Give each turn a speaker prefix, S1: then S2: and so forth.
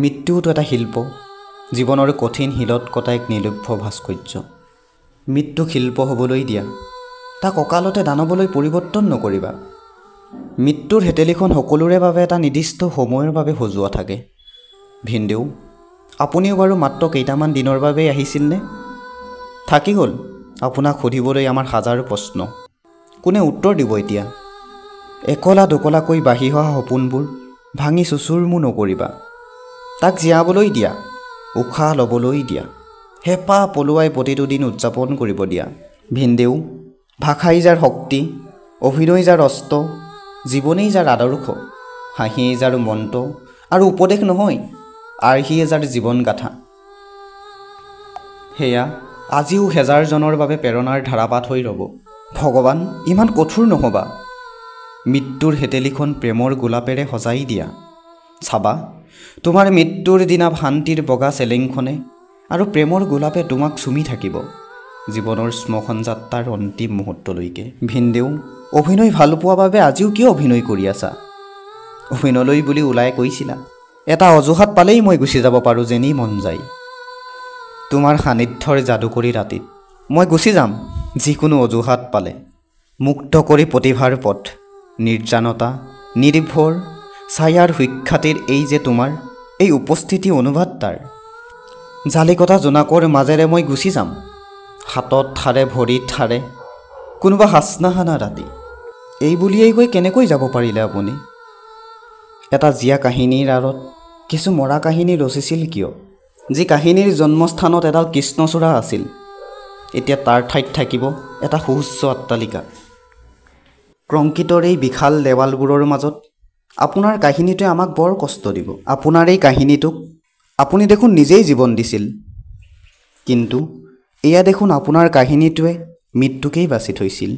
S1: মৃত্যুওতো এটা শিল্প, জীৱনৰ কঠিন শিলত কটা এক নিৰ্লভ্য ভাস্কৰ্য। মৃত্যুক শিল্প হ'বলৈ দিয়া, তাক অকালতে দানৱলৈ পৰিৱৰ্তন নকৰিবা। মৃত্যুৰ শেতেলিখন সকলোৰে বাবে এটা নিৰ্দিষ্ট সময়ৰ বাবে সজোৱা থাকে। ভিনদেউ, আপুনিও বাৰু মাত্ৰ কেইটামান দিনৰ বাবেই আহিছিলনে? থাকি গ'ল আপোনাক সুধিবলৈ আমাৰ হাজাৰো প্ৰশ্ন। কোনে উত্তৰ দিব এতিয়া? একলা দুকলাকৈ বাঢ়ি অহা সপোনবোৰ ভাঙি চুচুৰমুৰ নকৰিবা। তাক জীয়াবলৈ দিয়া, উশাহ ল'বলৈ দিয়া, হেঁপাহ পলুৱাই প্ৰতিটো দিন উদযাপন কৰিব দিয়া। ভিনদেউ, ভাষাই যাৰ শক্তি, অভিনয় যাৰ অস্ত্ৰ, জীৱনেই যাৰ আদৰ্শ, হাঁহিয়েই যাৰ মন্ত্ৰ আৰু উপদেশ নহয়, আৰ্হিয়ে যাৰ জীৱন গাথা, সেয়া আজিও হেজাৰজনৰ বাবে প্ৰেৰণাৰ ধাৰাপাত হৈ ৰ'ব। ভগৱান, ইমান কঠোৰ নহ'বা। মৃত্যুৰ শেতেলিখন প্ৰেমৰ গোলাপেৰে সজাই দিয়া। চাবা, তোমাৰ মৃত্যুৰ দিনা শান্তিৰ বগা চেলেংখনে আৰু প্ৰেমৰ গোলাপে তোমাক চুমি থাকিব জীৱনৰ শ্মশান যাত্ৰাৰ অন্তিম মুহূৰ্তলৈকে। ভিনদেউ, অভিনয় ভাল পোৱা বাবে আজিও কিয় অভিনয় কৰি আছা? অভিনয়লৈ বুলি ওলাই কৈছিলা, এটা অজুহাত পালেই মই গুচি যাব পাৰোঁ যেনেই মন যায়। তোমাৰ সান্নিধ্যৰ যাদুকৰী ৰাতিত মই গুচি যাম যিকোনো অজুহাত পালে। মুক্ত কৰি প্ৰতিভাৰ পথ, নিৰ্জানতা, নিৰ্ভৰ ছায়াৰ সুখ্যাতিৰ এই যে তোমাৰ এই উপস্থিতি অনুবাদ তাৰ। জালিকটা জোনাকৰ মাজেৰে মই গুচি যাম, হাতত থাৰে ভৰিত থাৰে, কোনোবা হাচনাহানা ৰাতি। এই বুলিয়েই গৈ কেনেকৈ যাব পাৰিলে আপুনি? এটা জীয়া কাহিনীৰ আঁৰত কিছু মৰা কাহিনী ৰচিছিল কিয়? যি কাহিনীৰ জন্মস্থানত এডাল কৃষ্ণচূড়া আছিল, এতিয়া তাৰ ঠাইত থাকিব এটা সুউচ্চ অট্টালিকা। কংক্ৰিটৰ এই বিশাল দেৱালবোৰৰ মাজত আপোনাৰ কাহিনীটোৱে আমাক বৰ কষ্ট দিব। আপোনাৰ এই কাহিনীটোক আপুনি দেখোন নিজেই জীৱন দিছিল, কিন্তু এয়া দেখোন আপোনাৰ কাহিনীটোৱে মৃত্যুকেই বাছি থৈছিল।